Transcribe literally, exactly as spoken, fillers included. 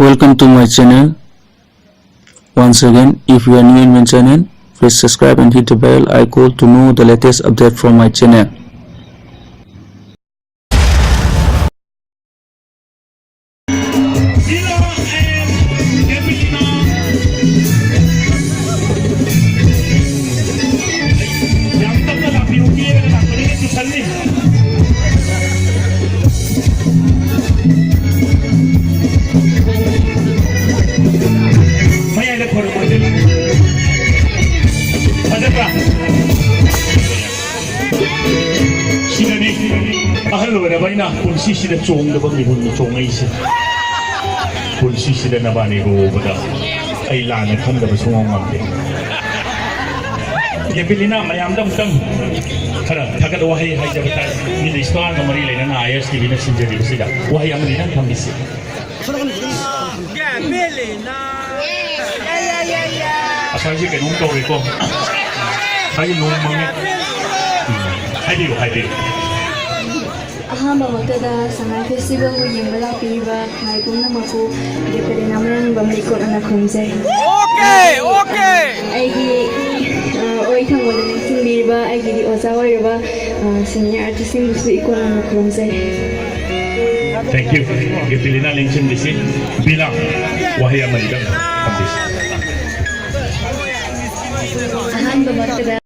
Welcome to my channel. Once again, if you are new in my channel, please subscribe and hit the bell icon to know the latest update from my channel. ꯐꯖꯕ꯭ꯔꯥ? ꯁꯤꯗꯅꯤ ꯑꯍꯜ ꯑꯣꯏꯔꯕ ꯑꯩꯅ ꯄꯨꯟꯁꯤꯁꯤꯗ ꯆꯣꯡꯗꯕ ꯃꯤꯍꯨꯟ ꯆꯣꯡꯉꯛꯏꯁꯦ꯫ ꯄꯨꯟꯁꯤꯁꯤꯗ ꯅꯕꯥꯅꯤꯕꯨ ꯎꯕꯗ ꯑꯩ ꯂꯥꯟꯅ ꯈꯟꯗꯕ ꯁꯨꯡꯉꯝ ꯉꯝꯗꯦ꯫ ꯒꯦꯕꯤꯂꯤꯅꯥ, ꯃꯌꯥꯝꯗ ꯑꯃꯨꯛꯇꯪ ꯈꯔ ꯊꯥꯒꯠ ꯋꯥꯍꯩ ꯍꯥꯏꯖꯕ ꯇꯥꯔꯦ꯫ ꯃꯤꯅ ꯏꯁꯇꯥꯔꯒ ꯃꯔꯤ ꯂꯩꯅꯅ ꯑꯥꯏ ꯑꯦꯁ ꯇꯤ ꯚꯤꯅ ꯁꯤꯟꯖꯔꯤꯕꯁꯤꯗ ꯋꯥꯍꯩ ꯑꯃꯅꯤ ꯅꯪ ꯊꯝꯕꯤꯁꯤ꯫ ꯉꯁꯥꯏꯁꯦ ꯀꯩꯅꯣꯝ ꯇꯧꯔꯦꯀꯣ꯫ ꯉꯁꯥꯏꯒꯤ ꯅꯣꯡ ꯃꯪꯉꯦ꯫ ꯎꯝ, ꯍꯥꯏꯕꯤꯌꯨ, ꯍꯥꯏꯕꯤꯌꯨ꯫ ꯑꯍꯥꯟꯕꯃꯛꯇꯗ ꯁꯉꯥꯏ ꯐꯦꯁꯇꯤꯚꯦꯜꯕꯨ ꯌꯦꯡꯕ ꯂꯥꯛꯄꯤꯔꯤꯕ ꯉꯥꯏ ꯄꯨꯝꯅꯃꯛꯄꯨ ꯒꯦꯕꯤꯂꯤꯅꯥ ꯃꯌꯥꯡꯕꯝ ꯂꯩꯀꯣꯠ ꯑꯅ ꯈꯨꯔꯨꯝꯖꯔꯤ꯫ Okay, okay. ꯑꯩꯒꯤ, ꯑ, ꯑꯣꯏ ꯊꯪꯕꯗ ꯅꯤꯡꯁꯤꯡꯕꯤꯔꯤꯕ ꯑꯩꯒꯤꯗꯤ ꯑꯣꯖꯥ ꯑꯣꯏꯔꯕ, ꯑ, ꯁꯤꯅꯤꯌꯔ ꯑꯥꯔꯇꯤꯁꯁꯤꯡꯕꯨꯁꯨ ꯏꯀꯣꯟ ꯑꯅ ꯈꯨꯔꯨꯝꯖꯔꯤ꯫ Thank you꯫ ꯒꯦꯕꯤꯂꯤꯅꯥ ꯂꯦꯡꯁꯤꯟꯕꯤꯁꯤ꯫ ꯕꯤꯂꯥ, ꯋꯥꯍꯩ ꯑꯃꯅꯤꯗꯪ ꯊꯝꯕꯤꯁꯤ꯫ ꯑꯍꯥꯟꯕꯃꯛꯇꯗ